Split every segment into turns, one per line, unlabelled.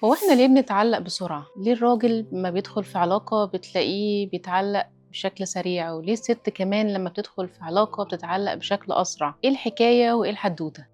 هو إحنا ليه بنتعلّق بسرعة؟ ليه الراجل أمّا بيدخل في علاقة بتلاقيه بيتعلّق بشكل سريع، وليه الست كمان لمّا بتدخل في علاقة بتتعلّق بشكل أسرع؟ إيه الحكاية وإيه الحدوتة؟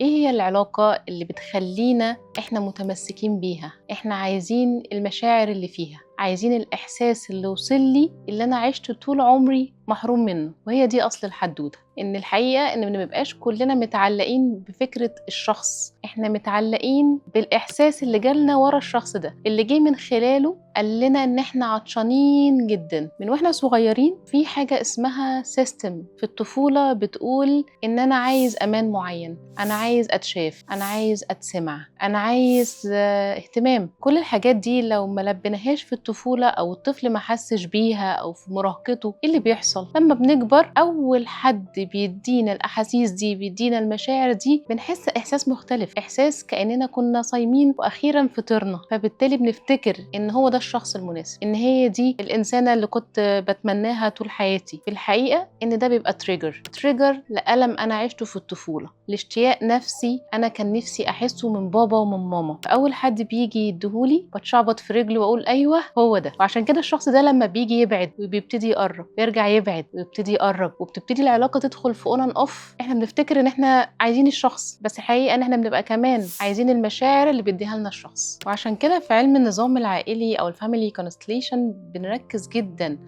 إيه هي العلاقة اللي بتخلّينا إحنا متمسكين بيها؟ إحنا عايزين المشاعر اللي فيها، عايزين الإحساس اللي وصل لي اللي أنا عِشت طول عمري محروم منه، وهي دي أصل الحدوتة. إن الحقيقة إن ما بنبقاش كلنا متعلقين بفكرة الشخص، إحنا متعلقين بالإحساس اللي جالنا ورا الشخص ده، اللي جه من خلاله قال لنا إن إحنا عطشانين جدًا. من وإحنا صغيرين في حاجة اسمها system في الطفولة بتقول إن أنا عايز أمان معين، أنا عايز أتشاف، أنا عايز أتسمع، أنا عايز اهتمام. كل الحاجات دي لو ما لبيناهاش في الطفولة أو الطفل ما حسش بيها أو في مراهقته، إيه اللي بيحصل؟ لما بنكبر أول حد بيدينا الأحاسيس دي، بيدينا المشاعر دي، بنحس إحساس مختلف، إحساس كأننا كنا صايمين وأخيرًا فطرنا، فبالتالي بنفتكر إن هو ده الشخص المناسب، إن هي دي الإنسانة اللي كنت بتمناها طول حياتي. في الحقيقة إن ده بيبقى trigger لألم أنا عشته في الطفولة، لاشتياق نفسي أنا كان نفسي أحسه من بابا ومن ماما، فأول حد بيجي يديهولي بتشعبط في رجله وأقول أيوه هو ده. وعشان كده الشخص ده لما بيجي يبعد وبيبتدي يقرب، بيرجع يبعد ويبتدي يقرب، وبتبتدي العلاقة تدخل في on and off. احنا بنفتكر ان احنا عايزين الشخص، بس الحقيقة ان احنا بنبقى كمان عايزين المشاعر اللي بيديها لنا الشخص. وعشان كده في علم النظام العائلي او ال family constellation بنركز جدا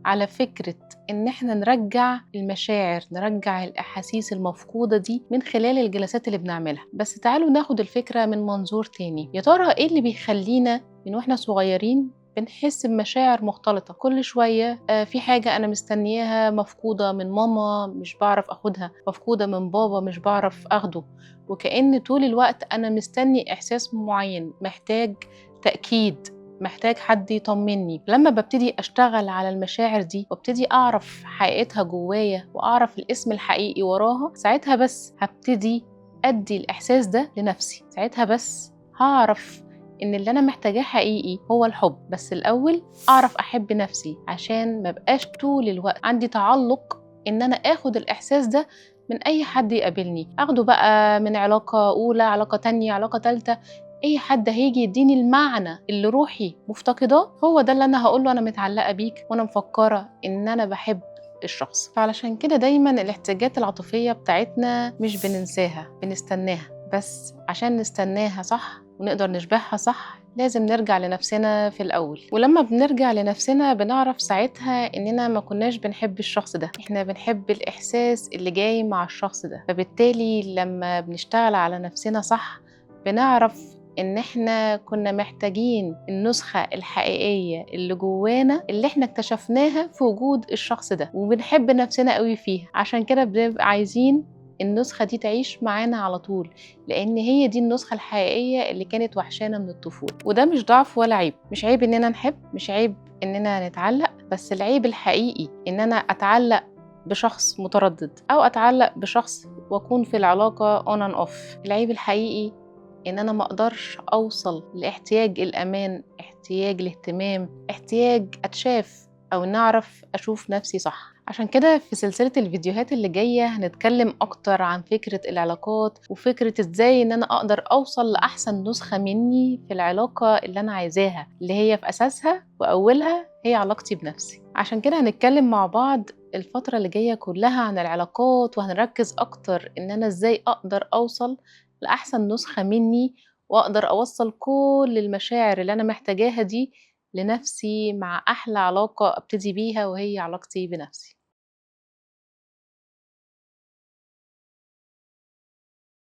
على فكرة إن إحنا نرجع المشاعر، نرجع الأحاسيس المفقودة دي من خلال الجلسات اللي بنعملها. بس تعالوا ناخد الفكرة من منظور تاني. يا ترى إيه اللي بيخلينا من وإحنا صغيرين بنحس بمشاعر مختلطة كل شوية؟ في حاجة أنا مستنياها مفقودة من ماما مش بعرف أخدها، مفقودة من بابا مش بعرف أخده، وكأن طول الوقت أنا مستني إحساس معين، محتاج تأكيد، محتاج حد يطمني. لما ببتدي أشتغل على المشاعر دي وابتدي أعرف حقيقتها جوايا وأعرف الاسم الحقيقي وراها، ساعتها بس هبتدي أدي الإحساس ده لنفسي، ساعتها بس هعرف إن اللي أنا محتاجاه حقيقي هو الحب. بس الأول أعرف أحب نفسي عشان ما بقاش طول الوقت عندي تعلق إن أنا آخد الإحساس ده من أي حد يقابلني، أخده بقى من علاقة أولى، علاقة تانية، علاقة تالتة. أي حد هيجي يديني المعنى اللي روحي مفتقداه هو ده اللي أنا هقوله أنا متعلقة بيك وأنا مفكرة إن أنا بحب الشخص. فعلشان كده دايما الاحتياجات العاطفية بتاعتنا مش بننساها، بنستناها. بس عشان نستناها صح ونقدر نشبعها صح لازم نرجع لنفسنا في الأول. ولما بنرجع لنفسنا بنعرف ساعتها إننا ما كناش بنحب الشخص ده، إحنا بنحب الإحساس اللي جاي مع الشخص ده. فبالتالي لما بنشتغل على نفسنا صح بنعرف إن إحنا كنا محتاجين النسخة الحقيقية اللي جوانا اللي إحنا اكتشفناها في وجود الشخص ده، وبنحب نفسنا قوي فيها. عشان كده بنبقى عايزين النسخة دي تعيش معانا على طول، لأن هي دي النسخة الحقيقية اللي كانت وحشانا من الطفولة. وده مش ضعف ولا عيب، مش عيب إننا نحب، مش عيب إننا نتعلق، بس العيب الحقيقي إن أنا أتعلق بشخص متردد أو أتعلق بشخص وأكون في العلاقة on and off. العيب الحقيقي إن أنا ما أقدرش أوصل لاحتياج الأمان، احتياج الاهتمام، احتياج أتشاف أو إن أعرف أشوف نفسي صح. عشان كده في سلسلة الفيديوهات اللي جاية هنتكلم أكتر عن فكرة العلاقات وفكرة إزاي إن أنا أقدر أوصل لأحسن نسخة مني في العلاقة اللي أنا عايزاها، اللي هي في أساسها وأولها هي علاقتي بنفسي. عشان كده هنتكلم مع بعض الفترة اللي جاية كلها عن العلاقات، وهنركز أكتر إن أنا إزاي أقدر أوصل لأحسن نسخة مني وأقدر أوصل كل المشاعر اللي أنا محتاجاها دي لنفسي مع أحلى علاقة أبتدي بيها وهي علاقتي بنفسي.